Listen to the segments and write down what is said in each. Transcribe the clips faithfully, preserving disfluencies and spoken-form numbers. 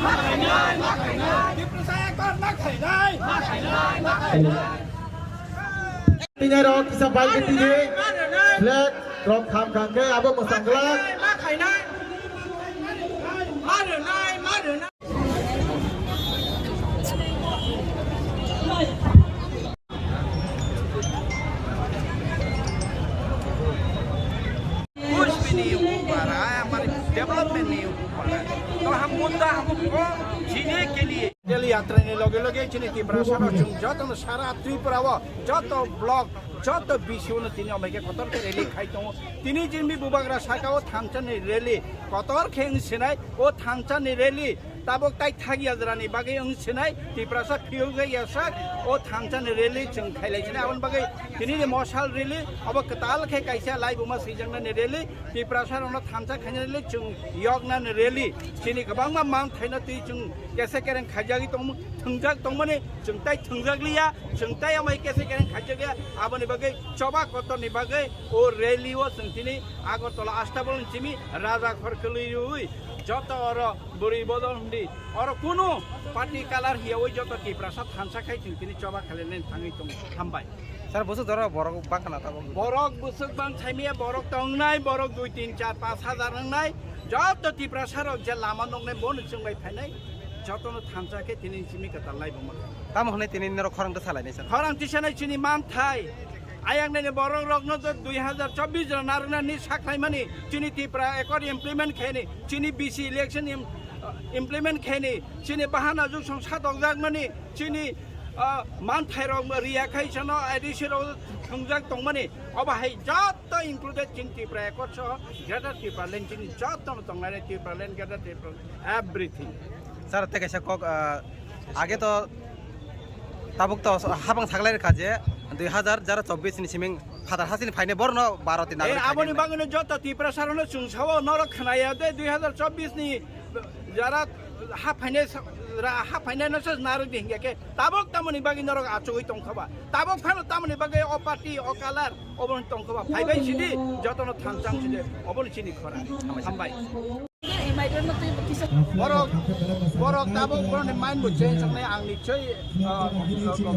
Tini rok kisa bai ke tini flag rok kham kham ke abo mwsang glak. कुछ भी नहीं हो पा रहा है, हमारे डेवलपमेंट नहीं हो पा रहा है, तो हम मुद्दा हमको जीने के लिए। Rally yatra ni loge loge chini Tiprasa rok chwng joto no sara Tripura o joto block, joto B C O no tini amai khe kotor khe rally khai tongo. Tini chini bubagra saka o thansa ni rally kotor khe wng sinai, o thansa ni rally tabuk tai thak yajra ni bagwi wng sinai Tiprasa phiyok jak ya sak o thansa ni rally chwng khailai sinai. Aboni bagwi tini ni mosal rally obo kwtal khe kaisa laibuma swijak nani rally, Tiprasa rok no thansa khaina rally chwng yok nani rally. Chini kwbangma man thaino twi chwng kese kereng khaijagwi tongmo, thwngjak tongmani chwng tai thwngjak liya, chwng tai amai kese kereng khaijak liya. Aboni bagwi choba kotor ni bagwi o rally o chwng tini Agartala Astabol ni simi Raja Khor kwlwi rwi joto oro bwrwi bodol hwndi oro kunu party colour hiyawi joto Tiprasa thansa khai chwng tini choba khailai nani thangwi tongo. Hambai. Sir, bwswk jora borok bangkha na tabuk? Borok bwswk bang saimaya, borok tongnai, borok dui, tin, char, panch hajar wngnai. Joto Tiprasa rok je lama noknai bono chwng bai phainai. Jotono thansa khe tini simi kwtal lai bo mano. Tamo hwnwi tini norok khorang twi salainai sir? Khorang twi sanai chini manthai. Ayang nini borok rokno to dui hajar chobbish jora narwknani sakhlaimani chini Tipra Accord implement khaini, chini B C election im-, implement khaini, chini bahana juk song satokjakmani, chini, ah, manthairok riya khai sano A D C rok thwngjak tongmani, obo hai joto included chini Tipra Accord soho Greater Tipraland chini jotono tongnai Tipraland, Greater Tipraland, everything. Sir, tei kaisa kok, ah, age to tabuk to habang saklai rwkha je dui hajar chobbish ni siming phatar hasini phainai borno baro tin. Eh, nagori aboni khainai. Bagwino joto Tiprasa rokno chwng sao norok khwnaya de dui hajar chobbish ni jara ha phainai sa-, ra-, ha phainai no se narwk di hingya khe tabuk tamoni bagwi norok achugwi tongkha ba? Tabuk phano tamoni bagwi o party, o colour, obo tongkha ba? Phaibai sidi, jotono thansa wng sidi, obo chini khorang. Hambai. Borok, borok tabuk borokni mind bo change wngnai ang nichoi, ah,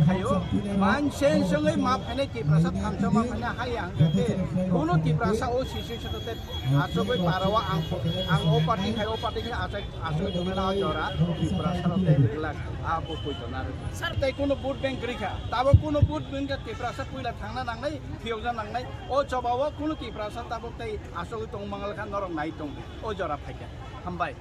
khaio. Mind change wngwi ma phainai Tiprasa thansa ma phainai hai ang khe. Kuno Tiprasa o situation o te achugwi parao ang, ang o party khai, o party khai achai, achugwi tongna jora Tiprasa rok tei glak a bo koi tona. Sir, tei kuno vote bank kwrwi kha. Tabuk kuno vote bank kha Tiprasa puila thangna nangnai, phiyokna nangnai. O chobao kuno Tiprasa tabuk tei achugwi tong mangal kha norok nai tong. O jora phaikha. Hambai.